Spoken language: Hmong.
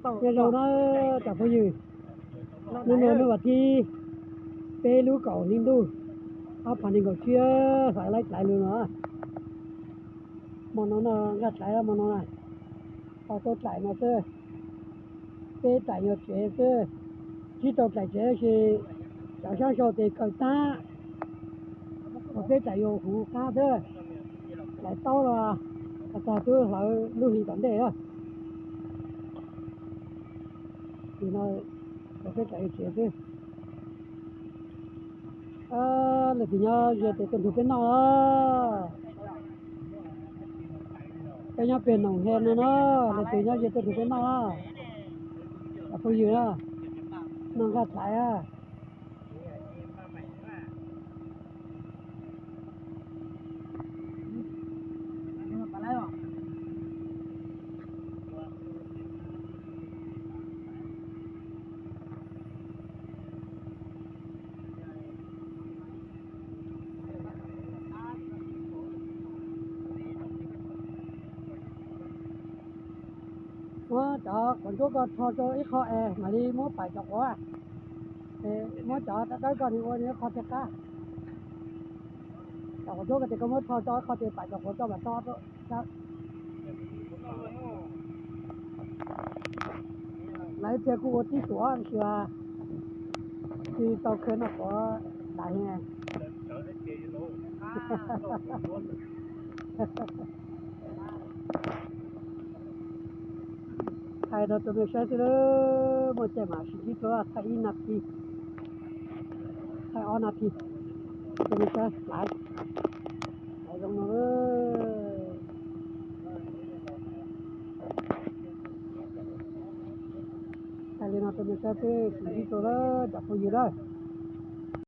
Nyob zoo na tsoom phooj ywg, hnub no hnub vas thib peb lub kaum hli ntuj, ob phav nees nkaum tsib, hlawv laib dlaim lug no. Hmo no no nkag dlaim hmo no na, tau tuaj dlaim no xwb. Peb dlaim yog tsev xwb, tsis tau dlaim tsev tab sis cov sab sau tes kaw tag, uas peb dlaim yuav huv qab xwb. Dlaim taub los tag twb hlawv lub hli tom ntej na. Ces no peb dlaim yuav tsev xwb. Leej twg nyob ze tes tuaj nrug peb noj. Peb nyob pem Noom He no na, leej twg nyob ze tuaj nrug peb noj. Cov phooj ywg na, noj nkag dlaim. Muab cov quav ntsuab ko rho rau ib qho es mam li muab pam cov quav. Muab cov dawb dawb ko nws ua nws ib qho thiaj qab. Cov quav ntsuab ko ces koj muab rho rau ib qho ces pam cov quav koj mam rho rau. Lawv thiaj kuj ua tib tuam tab sis tsis tau khwv noj quav dais. Thaij rau tus mej saib xwb, muaj caij mam sib ntsib dua, thaij ib nas this, thaij ob nas this, tus mej saib laiv, laiv zoo no. Thaij li no tus mej saib xwb, sib ntsib dua lawm cov phooj ywg na.